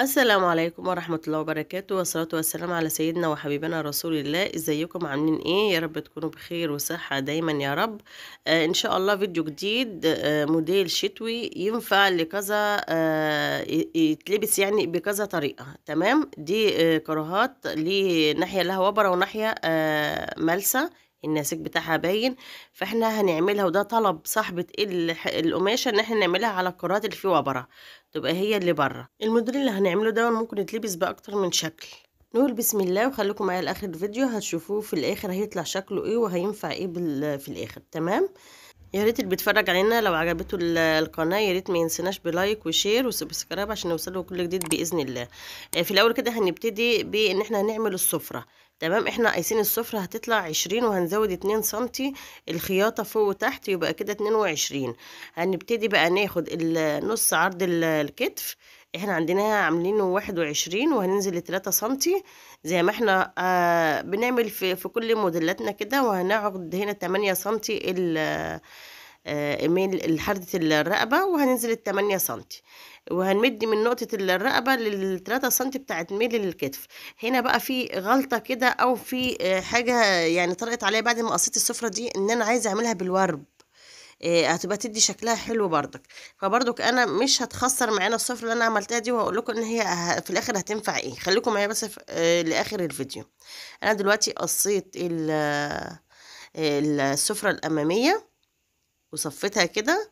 السلام عليكم ورحمة الله وبركاته، والصلاة والسلام على سيدنا وحبيبنا رسول الله. ازيكم عاملين ايه؟ يا رب تكونوا بخير وصحة دايما يا رب. ان شاء الله فيديو جديد، موديل شتوي ينفع لكذا، يتلبس يعني بكذا طريقة. تمام، دي كراهات لناحية لها وبرة وناحية ملسة، النسيج بتاعها باين، فاحنا هنعملها، وده طلب صاحبة القماشة ان احنا نعملها على الكرات اللي فيه وبرة، تبقى هي اللي بره. الموديل اللي هنعمله ده ممكن يتلبس باكتر من شكل. نقول بسم الله وخليكم معايا لاخر الفيديو، هتشوفوه في الاخر هيطلع شكله ايه وهينفع ايه في الاخر. تمام، يا ريت اللي بيتفرج علينا لو عجبته القناة يا ريت ما ينسناش ب like و share و subscribe عشان يوصله كل جديد باذن الله. في الاول كده هنبتدي بان احنا هنعمل السفرة. تمام، احنا قايسين السفرة هتطلع 20 وهنزود 2 سنتي الخياطة فوق وتحت، يبقى كده 22. هنبتدي بقى ناخد النص عرض الكتف، احنا عندنا عاملينه 21 وهننزل 3 سنتي زي ما احنا بنعمل في كل موديلاتنا كده. وهناخد هنا 8 سنتي من حردة الرقبة، وهننزل 8 سنتي، وهنمد من نقطة الرقبة لل3 سنتي بتاعت ميل الكتف. هنا بقى في غلطة كده او في حاجة يعني طرقت عليا بعد ما قصيت السفرة دي، ان انا عايزة اعملها بالورب، هتبقى تدي شكلها حلو بردك. فبردك انا مش هتخسر معانا السفرة اللي انا عملتها دي، وهقول لكم ان هي في الاخر هتنفع ايه. خليكم معايا بس لاخر الفيديو. انا دلوقتي قصيت السفرة الامامية وصفتها كده.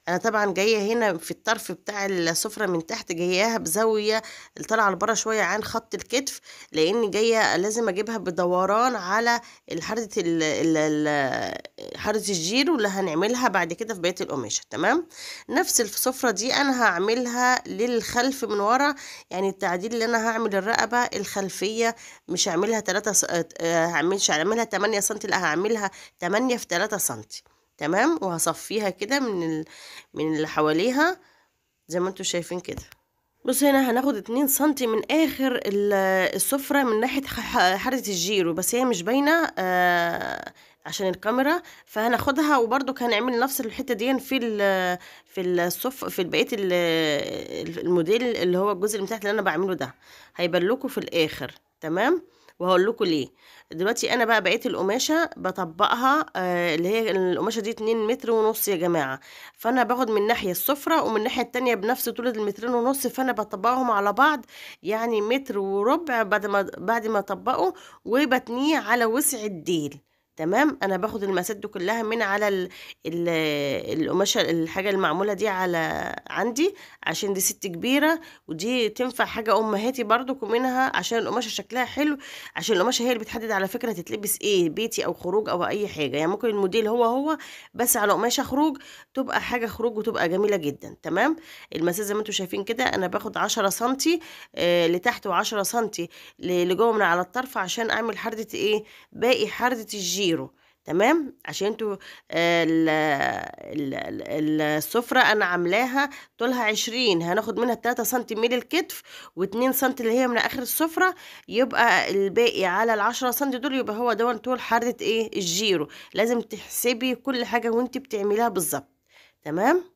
انا طبعا جاية هنا في الطرف بتاع السفرة من تحت، جاياها بزاوية طالعه لبره شوية عن خط الكتف، لان جاية لازم اجيبها بدوران على حرده حرده الجيرو اللي هنعملها بعد كده في بقية القماشه. تمام، نفس السفرة دي انا هعملها للخلف من ورا، يعني التعديل اللي انا هعمل الرقبة الخلفية مش هعملها 3، هعملش هعملها 8 سم، لا هعملها 8 في 3 سم. تمام، وهصفيها كده من اللي حواليها زي ما انتم شايفين كده. بصوا هنا هناخد 2 سنتي من اخر السفرة من ناحية حردة الجيرو، بس هي مش باينة عشان الكاميرا، فهناخدها. وبرضو هنعمل نفس الحتة دي في الصف في بقية الموديل اللي هو الجزء اللي تحت اللي انا بعمله ده، هيبان لكم في الاخر. تمام، وهقول لكم ليه. دلوقتي انا بقى بقيت القماشه بطبقها، اللي هي القماشه دي 2 متر ونص يا جماعة، فانا باخد من ناحية السفرة ومن الناحية التانية بنفس طول المترين ونص، فانا بطبقهم على بعض يعني متر وربع بعد ما اطبقه، وبتنيه على وسع الديل. تمام، انا باخد المقاسات دي كلها من على القماشه الحاجة المعموله دي على عندي، عشان دي ست كبيرة ودي تنفع حاجة امهاتي برضو منها، عشان القماشه شكلها حلو، عشان القماشه هي اللي بتحدد على فكرة تتلبس ايه، بيتي او خروج او اي حاجة. يعني ممكن الموديل هو هو بس على قماشة خروج تبقى حاجة خروج وتبقى جميلة جدا. تمام، المسافة زي ما انتم شايفين كده انا باخد 10 سنتي لتحت و10 سنتي لجوه من على الطرف، عشان اعمل حرده ايه باقي حرده الجيرو. تمام، عشان انتوا السفرة انا عاملاها طولها 20، هناخد منها 3 سنتي ميل الكتف و2 سنتي اللي هي من اخر السفرة، يبقى الباقي على 10 سنتي دول يبقى هو ده طول حردة ايه الجيرو. لازم تحسبي كل حاجة وانت بتعمليها بالظبط. تمام،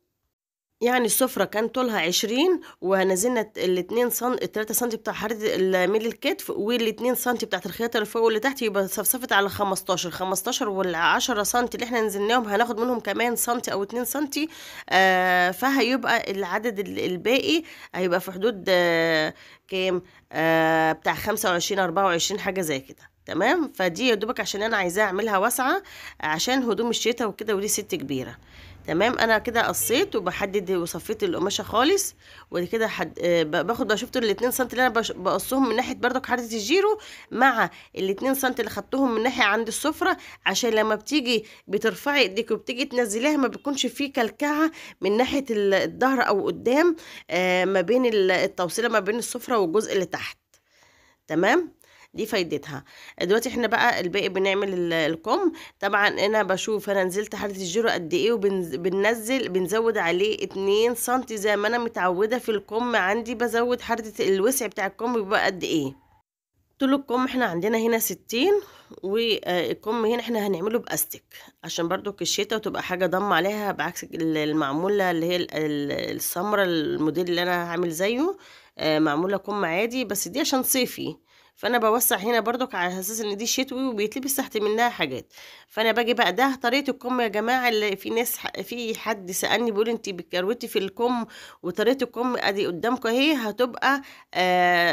يعني السفرة كان طولها 20 وهنزلنا الاتنين سم 3 سنتي بتاع حردة ميل الكتف والاتنين سنتي بتاعت الخياطة اللي فوق واللي تحت، يبقى صفصفت على 15 15 وال10 سنتي اللي احنا نزلناهم هناخد منهم كمان سنتي او 2 سنتي، فهيبقى العدد الباقي هيبقى في حدود كام، بتاع 25 24 حاجة زي كده. تمام، فدي يا دوبك عشان انا عايزاها اعملها واسعة عشان هدوم الشتاء وكده، ودي ست كبيرة. تمام، انا كده قصيت وبحدد وصفيت القماشه خالص، وبعد كده باخد بقى شفتوا ال2 سم اللي انا بقصهم من ناحية بردك حردة الجيرو مع ال2 سم اللي خدتهم من ناحية عند السفرة، عشان لما بتيجي بترفعي ايديك وبتيجي تنزليها ما بتكونش فيه كلكعه من ناحية الظهر او قدام، ما بين التوصيله ما بين السفرة والجزء اللي تحت. تمام، دي فايدتها. دلوقتي احنا بقى الباقي بنعمل الكم. طبعا انا بشوف انا نزلت حردة الجيرو قد ايه، وبننزل بنزود عليه 2 سنتي زي ما انا متعوده في الكم عندي، بزود حردة الوسع بتاع الكم بيبقى قد ايه. طول الكم احنا عندنا هنا 60، والكم هنا احنا هنعمله باستك عشان برضو الشتا وتبقى حاجة ضم عليها، بعكس المعموله اللي هي السمرة الموديل اللي انا هعمل زيه. معمولة كم عادي، بس دي عشان صيفي، فانا بوسع هنا برضك على اساس ان دي شتوي وبيتلبس تحت منها حاجات. فانا باجي بقى، ده طريقه الكم يا جماعة، اللي في ناس في حد سالني بيقول انت بتكروتي في الكم، وطريقه الكم ادي قدامكم اهي، هتبقى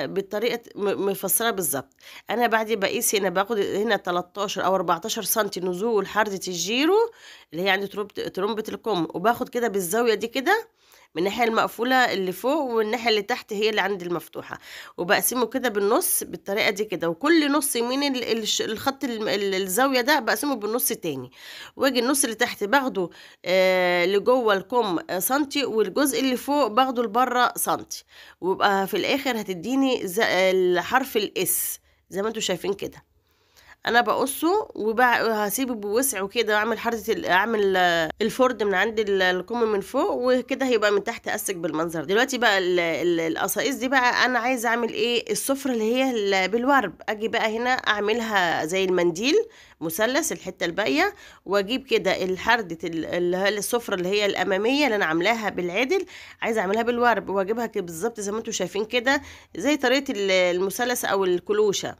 بالطريقة مفسره بالظبط. انا بعد بقيس هنا، باخد هنا 13 او 14 سم نزول حردة الجيرو اللي هي عند ترمبه الكم، وباخد كده بالزاوية دي كده من الناحية المقفولة اللي فوق، والناحية اللي تحت هي اللي عند المفتوحة، وبقسمه كده بالنص بالطريقة دي كده، وكل نص من الخط الزاوية ده بقسمة بالنص تاني، واجي النص اللي تحت باخده لجوه الكم سنتي، والجزء اللي فوق باخده لبره سنتي، ويبقى في الاخر هتديني الحرف ال S زي ما انتم شايفين كده. انا بقصة وهسيبه بوسعه كده، واعمل حردة، اعمل الفرد من عند الكم من فوق، وكده هيبقى من تحت اسك بالمنظر. دلوقتي بقى القصاقيص دي بقى انا عايزه اعمل ايه؟ السفرة اللي هي بالورب، اجي بقى هنا اعملها زي المنديل مثلث الحتة الباقية، واجيب كده الحردة السفرة اللي هي الامامية اللي انا عاملاها بالعدل، عايزه اعملها بالورب، واجيبها كده بالظبط زي ما انتم شايفين كده، زي طريقه المثلث او الكلوشه،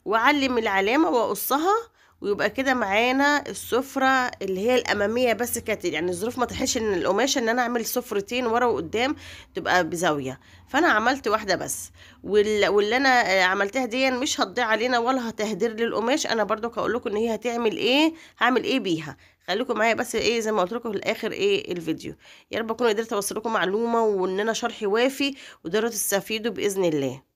واعلم العلامة واقصها، ويبقى كده معانا السفرة اللي هي الامامية. بس كانت يعني الظروف ما تحش ان القماشه ان انا اعمل سفرتين ورا وقدام تبقى بزاوية، فانا عملت واحدة بس، واللي انا عملتها دي مش هتضيع علينا ولا هتهدر لي القماش. انا برضو هقول لكم ان هي هتعمل ايه، هعمل ايه بيها، خليكم معايا بس ايه زي ما قلت لكم في الاخر ايه الفيديو. يا رب اكون قدرت اوصل لكم معلومة، وان انا شرحي وافي وتقدروا تستفيدوا باذن الله.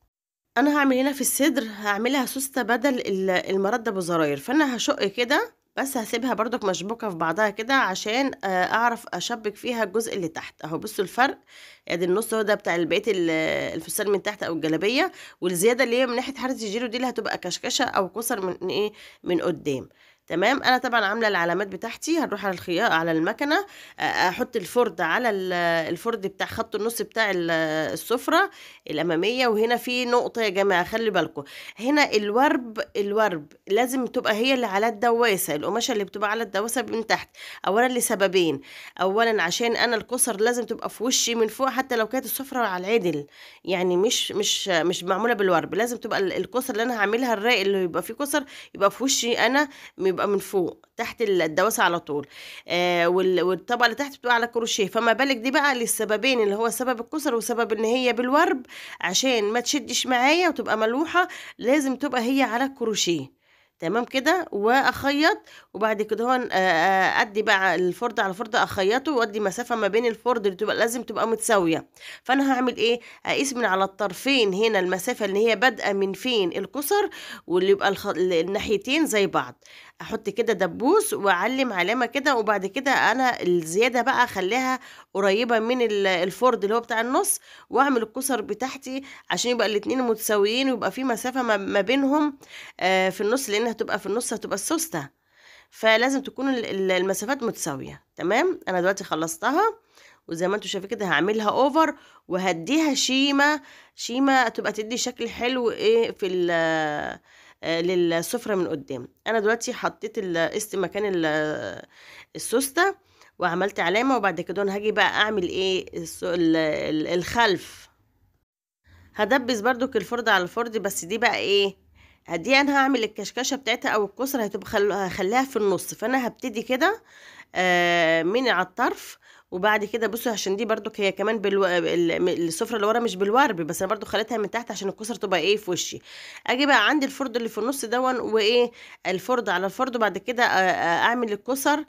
انا هعمل هنا في الصدر هعملها سوسته بدل المرده بزراير، فانا هشق كده بس، هسيبها برضك مشبوكه في بعضها كده عشان اعرف اشبك فيها الجزء اللي تحت اهو. بصوا الفرق، ادي النص هو ده بتاع بقية الفستان من تحت او الجلابية، والزيادة اللي هي من ناحية حردة الجيرو دي اللي هتبقى كشكشه او كسر من ايه من قدام. تمام. انا طبعا عامله العلامات بتاعتي، هنروح على الخياط على المكنه، احط الفرد على الفرد بتاع خط النص بتاع السفرة الامامية. وهنا في نقطة يا جماعة خلي بالكم، هنا الورب لازم تبقى هي اللي على الدواسه، القماشه اللي بتبقى على الدواسه من تحت. اولا لسببين، اولا عشان انا الكسر لازم تبقى في وشي من فوق حتى لو كانت السفرة على العدل، يعني مش مش مش معمولة بالورب، لازم تبقى الكسر اللي انا هعملها الراق اللي يبقى فيه كسر يبقى في وشي انا، يبقى من فوق تحت الدواسه على طول. والطبقة اللي تحت بتبقى على كروشيه. فما بالك دي بقى للسببين، اللي هو سبب الكسر وسبب ان هي بالورب عشان ما تشدش معايا وتبقى ملوحه، لازم تبقى هي على الكروشيه. تمام كده. واخيط، وبعد كده هون ادي بقى الفرد على فرد اخيطه، وادي مسافة ما بين الفرد اللي تبقى لازم تبقى متساوية. فانا هعمل ايه؟ اقيس من على الطرفين هنا المسافة اللي هي بادئه من فين الكسر، واللي يبقى الناحيتين زي بعض. احط كده دبوس واعلم علامة كده، وبعد كده انا الزيادة بقى اخليها قريبه من الفرد اللي هو بتاع النص، واعمل الكسر بتاعتي عشان يبقى الاتنين متساويين، ويبقى في مسافة ما بينهم في النص، لان هتبقى في النص هتبقى السوسته، فلازم تكون المسافات متساوية. تمام. انا دلوقتي خلصتها، وزي ما انتم شايفين كده هعملها over، وهديها شيمه شيمه تبقى تدي شكل حلو ايه في للسفره من قدام. انا دلوقتي حطيت القسط مكان السوسته وعملت علامة، وبعد كده انا هاجي بقى اعمل ايه الخلف. هدبس برضو الفرد على الفرد، بس دي بقى ايه، دي انا هعمل الكشكشه بتاعتها او الكسرة هتبقى هخليها في النص. فانا هبتدي كده من على الطرف، وبعد كده بصوا عشان دي برضو هي كمان السفرة اللي ورا مش بالورب، بس انا برضو خليتها من تحت عشان الكسر تبقى ايه في وشي. اجي بقى عند الفرد اللي في النص دون، وايه الفرد على الفرد، وبعد كده اعمل الكسر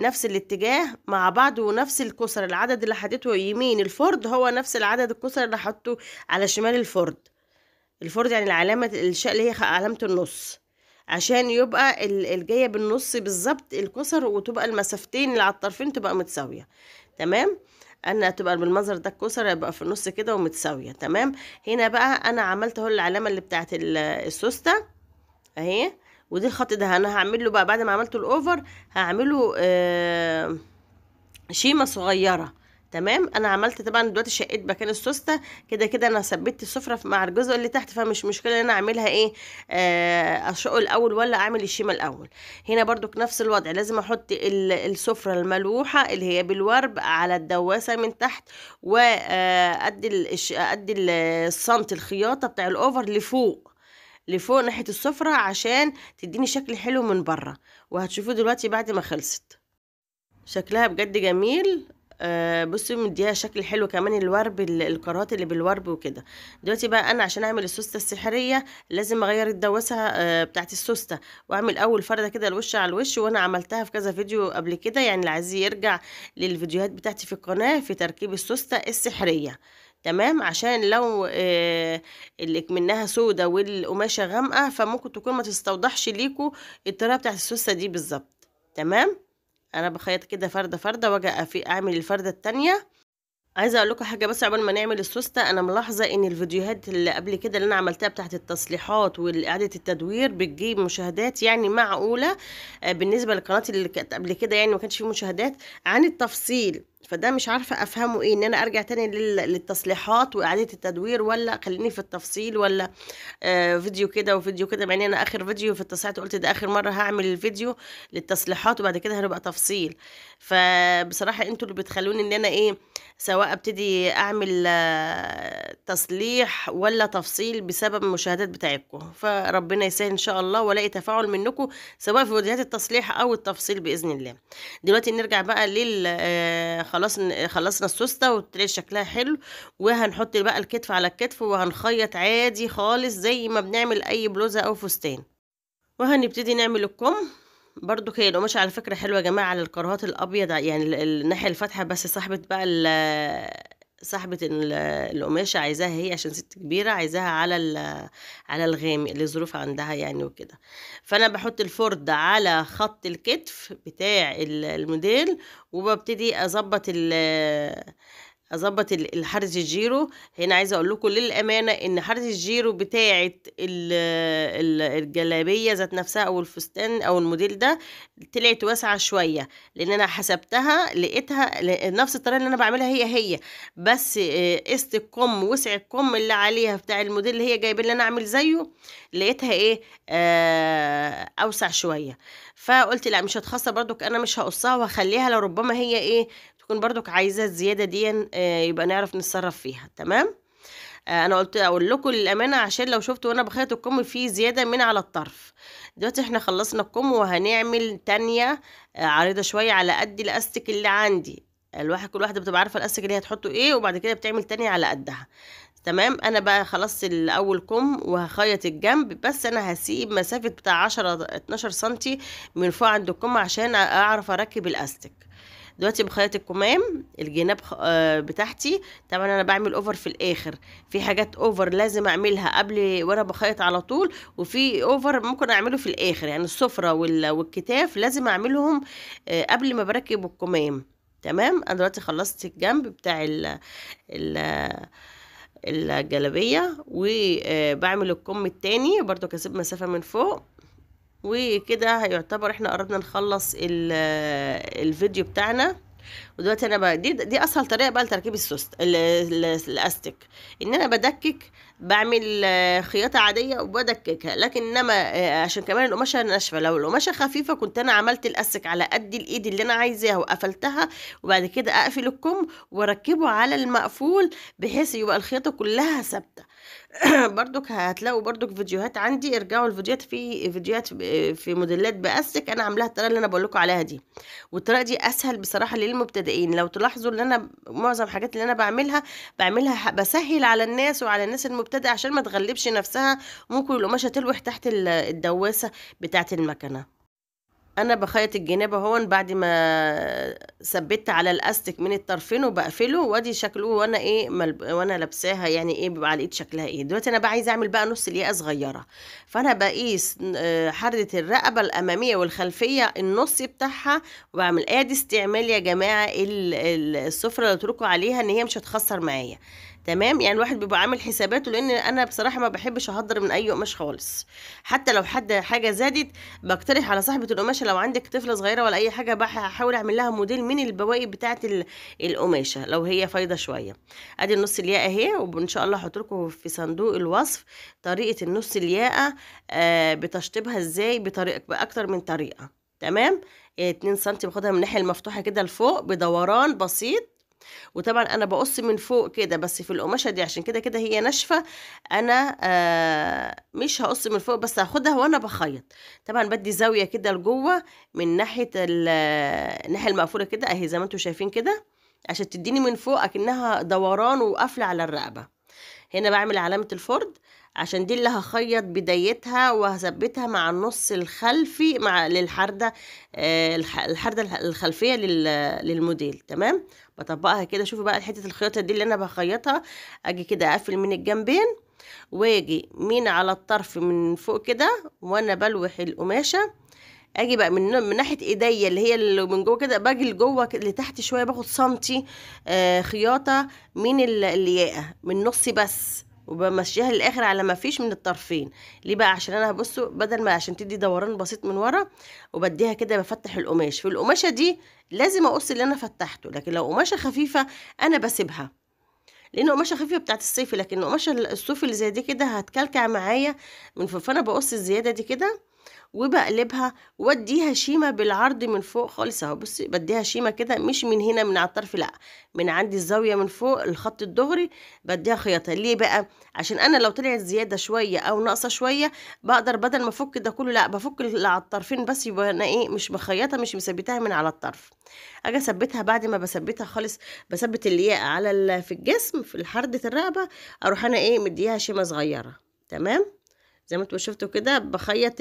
نفس الاتجاه مع بعض، ونفس الكسر العدد اللي حطيته يمين الفرد هو نفس العدد الكسر اللي حطيته على شمال الفرد. الفرد يعني العلامة الشق اللي هي علامة النص، عشان يبقى الجاية بالنص بالظبط الكسر، وتبقى المسافتين اللي على الطرفين تبقى متساوية. تمام. انا تبقى بالمنظر ده الكسر يبقى في النص كده ومتساويه. تمام. هنا بقى انا عملت اهو العلامة اللي بتاعت السوسته اهي، ودي الخط ده انا هعمل له بقى بعد ما عملته الاوفر هعمله شيمه صغيرة. تمام. انا عملت طبعا دلوقتي شقيت مكان السوسته كده كده، انا ثبت السفرة مع الجزء اللي تحت، فمش مشكلة ان انا اعملها ايه، اشقه الاول ولا اعمل الشيمه الاول. هنا برضو نفس الوضع، لازم احط السفرة الملوحه اللي هي بالورب على الدواسه من تحت، وادي ادي السنت الخياطة بتاع ال over لفوق لفوق ناحية السفرة عشان تديني شكل حلو من بره. وهتشوفوه دلوقتي بعد ما خلصت شكلها بجد جميل. بصوا مديها شكل حلو كمان، الورب الكرات اللي بالورب وكده. دلوقتي بقى انا عشان اعمل السوسته السحريه لازم اغير الدواسه بتاعت السوسته، واعمل اول فرده كده الوش على الوش، وانا عملتها في كذا فيديو قبل كده، يعني اللي عايز يرجع للفيديوهات بتاعتي في القناة في تركيب السوسته السحريه. تمام، عشان لو اللي منها سودة والقماشه غامقه فممكن تكون ما تستوضحش ليكوا الطريقة بتاعت السوسته دي بالظبط. تمام، انا بخيط كده فرده فرده واجي اعمل الفرده التانية. عايزه اقول لكم حاجة بس قبل ما نعمل السوسته، انا ملاحظة ان الفيديوهات اللي قبل كده اللي انا عملتها بتاعت التصليحات واعاده التدوير بتجيب مشاهدات يعني معقولة بالنسبة للقناة اللي كانت قبل كده، يعني ما كانش فيه مشاهدات عن التفصيل، فده مش عارفه افهمه ايه، ان انا ارجع تاني للتصليحات واعاده التدوير، ولا خليني في التفصيل، ولا فيديو كده وفيديو كده. مع ان انا اخر فيديو في التصليحات قلت ده اخر مرة هعمل الفيديو للتصليحات وبعد كده هنبقى تفصيل. فبصراحة انتوا اللي بتخلوني ان انا ايه، سواء ابتدي اعمل تصليح ولا تفصيل بسبب المشاهدات بتاعتكم، فربنا يسهل ان شاء الله والاقي تفاعل منكم سواء في فيديوهات التصليح او التفصيل باذن الله. دلوقتي نرجع بقى لل خلاص، خلصنا السوسته وطلع شكلها حلو، وهنحط بقى الكتف على الكتف وهنخيط عادي خالص زي ما بنعمل اي بلوزة او فستان. وهنبتدي نعمل الكم برضو. هي القماشه على فكرة حلوة يا جماعة على الكرهات الابيض، يعني الناحية الفاتحة، بس صاحبه بقى صاحبه القماشه عايزاها هي عشان ست كبيرة، عايزاها على على الغامق لظروف عندها يعني وكده. فانا بحط الفرد على خط الكتف بتاع الموديل، وببتدي اظبط الحرز الجيرو. هنا عايزه اقول لكم للامانة ان حرز الجيرو بتاعه الجلابية ذات نفسها او الفستان او الموديل ده طلعت واسعة شوية، لان انا حسبتها لقيتها نفس الطريقة اللي انا بعملها هي هي، بس قست الكم وسع الكم اللي عليها بتاع الموديل اللي هي جايبه اللي انا اعمل زيه، لقيتها ايه اوسع شوية. فقلت لا مش هتخسر برضك، انا مش هقصها وهخليها، لربما هي ايه تكون برضك عايزه الزيادة دي يبقى نعرف نتصرف فيها. تمام، انا قلت اقول لكم للامانة عشان لو شفتوا وانا بخيط الكم فيه زيادة من على الطرف. دلوقتي احنا خلصنا الكم وهنعمل تانية عريضة شوية على قد الاستك اللي عندي. الواحد كل واحدة بتبقى عارفه الاستك اللي هتحطه ايه، وبعد كده بتعمل تانية على قدها. تمام، انا بقى خلصت الاول كم وهخيط الجنب، بس انا هسيب مسافة بتاع 10 12 سنتي من فوق عند الكم عشان اعرف اركب الاستك. دلوقتي بخيط الكمام الجناب بتاعتي. طبعا انا بعمل over في الاخر، في حاجات over لازم اعملها قبل وانا بخيط على طول، وفي over ممكن اعمله في الاخر، يعني السفرة والكتاف لازم اعملهم قبل ما بركب الكمام. تمام، انا دلوقتي خلصت الجنب بتاع ال الجلابية، وبعمل الكم التاني برضو كسب مسافة من فوق، وكده هيعتبر احنا قربنا نخلص الفيديو بتاعنا. ودلوقتي انا بقى دي اسهل طريقه بقى لتركيب السوست الاستك، ان انا بدكك، بعمل خياطة عادية وبدككها، لكن انما عشان كمان القماشه ناشفة، لو القماشه خفيفة كنت انا عملت الاستك على قد الايد اللي انا عايزاها وقفلتها، وبعد كده اقفل الكم واركبه على المقفول بحيث يبقى الخياطة كلها ثابتة. برضك هتلاقوا برضك فيديوهات عندي، ارجعوا الفيديوهات، في فيديوهات في موديلات باستك انا عاملاها الطريقة اللي انا بقول لكم عليها دي، والطريقة دي اسهل بصراحة للمبتدئين. لو تلاحظوا ان انا معظم الحاجات اللي انا بعملها بسهل على الناس وعلى الناس المبتدئه عشان ما تغلبش نفسها، ممكن القماشه تلوح تحت الدواسه بتاعه المكنه. انا بخيط الجناب اهون بعد ما ثبت على الاستك من الطرفين وبقفله، وادي شكله وانا ايه وانا لابساها، يعني ايه بيبقى على الايد شكلها ايه. دلوقتي انا بقى عايزه اعمل بقى نص الياقه صغيرة، فانا بقيس حردة الرقبة الامامية والخلفيه النص بتاعها، وبعمل ادي استعمال يا جماعة السفرة اللي قلت لكم عليها ان هي مش هتخسر معايا. تمام. يعني الواحد بيبقى عامل حساباته، لان انا بصراحة ما بحبش اهدر من اي قماش خالص، حتى لو حد حاجة زادت بقترح على صاحبه القماشه، لو عندك طفله صغيرة ولا اي حاجة بحاول اعمل لها موديل من البواقي بتاعه القماشه لو هي فايضه شوية. ادي النص الياقه اهي، وان شاء الله هحط لكم في صندوق الوصف طريقه النص الياقه بتشطيبها ازاي بطريقة باكتر من طريقه. تمام. 2 سم باخدها من الناحية المفتوحة كده لفوق بدوران بسيط، وطبعا انا بقص من فوق كده، بس في القماشه دي عشان كده كده هي ناشفة انا مش هقص من فوق، بس هاخدها وانا بخيط. طبعا بدي زاوية كده لجوه من ناحية الناحية المقفولة كده اهي زي ما انتم شايفين كده، عشان تديني من فوق اكنها دوران وقافله على الرقبة. هنا بعمل علامة الفرد عشان دي اللي هخيط بدايتها وهثبتها مع النص الخلفي مع للحردة، الحردة الخلفية للموديل. تمام. بطبقها كده. شوفوا بقى حتة الخياطة دي اللي انا بخيطها، اجي كده اقفل من الجنبين واجي من على الطرف من فوق كده وانا بلوح القماشة، اجي بقى من ناحية ايديا اللي هي اللي من جوه كده، باجي لجوه لتحت شوية، باخد سنتي خياطة من الياقه من نصي بس، وبمشيها للاخر على ما فيش من الطرفين. ليه بقى؟ عشان انا هبصوا بدل ما عشان تدي دوران بسيط من ورا، وبديها كده بفتح القماش. في القماشه دي لازم اقص اللي انا فتحته، لكن لو قماشة خفيفة انا بسيبها لان قماشة خفيفة بتاعت الصيف، لكن قماشة الصوف اللي زي دي كده هتكلكع معايا من فوق، فانا بقص الزيادة دي كده وبقلبها واديها شيمه بالعرض من فوق خالص اهو. بصي بديها شيمه كده، مش من هنا من على الطرف، لا من عندي الزاوية من فوق الخط الدغري بديها خياطة. ليه بقى؟ عشان انا لو طلعت زيادة شوية او ناقصه شوية بقدر بدل ما افك ده كله، لا بفك اللي على الطرفين بس، يبقى انا ايه مش مخيطه، مش مثبتاها من على الطرف. اجي اثبتها بعد ما بثبتها خالص، بثبت الياقه على في الجسم في حرده الرقبة، اروح انا ايه مديها شيمه صغيرة. تمام. زي ما انتوا شفتوا كده بخيط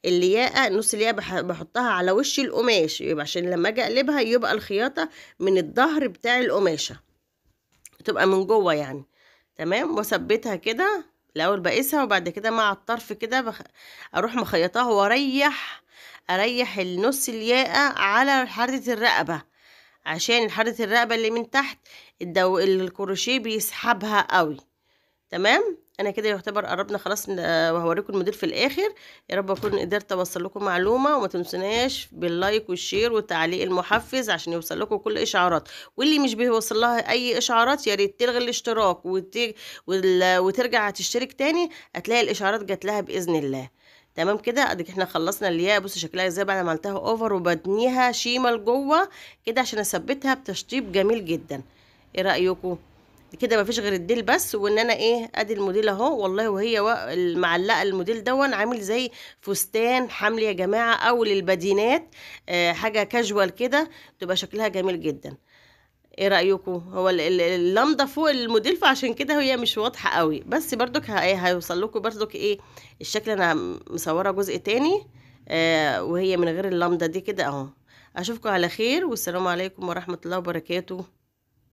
الياقه، نص الياقه بحطها على وش القماش، يبقى عشان لما اجي اقلبها يبقى الخياطة من الظهر بتاع القماشه، تبقى من جوه يعني. تمام. واثبتها كده الاول بقيسها، وبعد كده مع الطرف كده اروح مخيطاها، واريح اريح النص الياقه على حردة الرقبة، عشان حردة الرقبة اللي من تحت الكروشيه بيسحبها قوي. تمام. انا كده يعتبر قربنا خلاص، وهوريكم الموديل في الاخر. يا رب اكون قدرت اوصل لكم معلومة، وما تنسوناش بال like وال share والتعليق المحفز عشان يوصل لكم كل اشعارات، واللي مش بيوصل لها اي اشعارات يا ريت تلغي الاشتراك وترجع تشترك تاني، هتلاقي الاشعارات جات لها باذن الله. تمام كده. اديك احنا خلصنا الياقه. بصوا شكلها ازاي بعد ما عملتها over، وبدنيها شيمه لجوه كده عشان اثبتها بتشطيب جميل جدا. ايه رايكم؟ كده مفيش غير الديل بس، وان انا ايه ادي الموديل اهو والله، وهي المعلقة الموديل دون عامل زي فستان حمل يا جماعة، او للبدينات حاجة كاجوال كده، تبقى شكلها جميل جدا. ايه رايكم؟ هو اللمضه فوق الموديل فعشان كده هي مش واضحة قوي، بس برضك هيوصل لكم برضك ايه الشكل. انا مصوره جزء تاني وهي من غير اللمضه دي كده اهو. اشوفكم على خير، والسلام عليكم ورحمة الله وبركاته.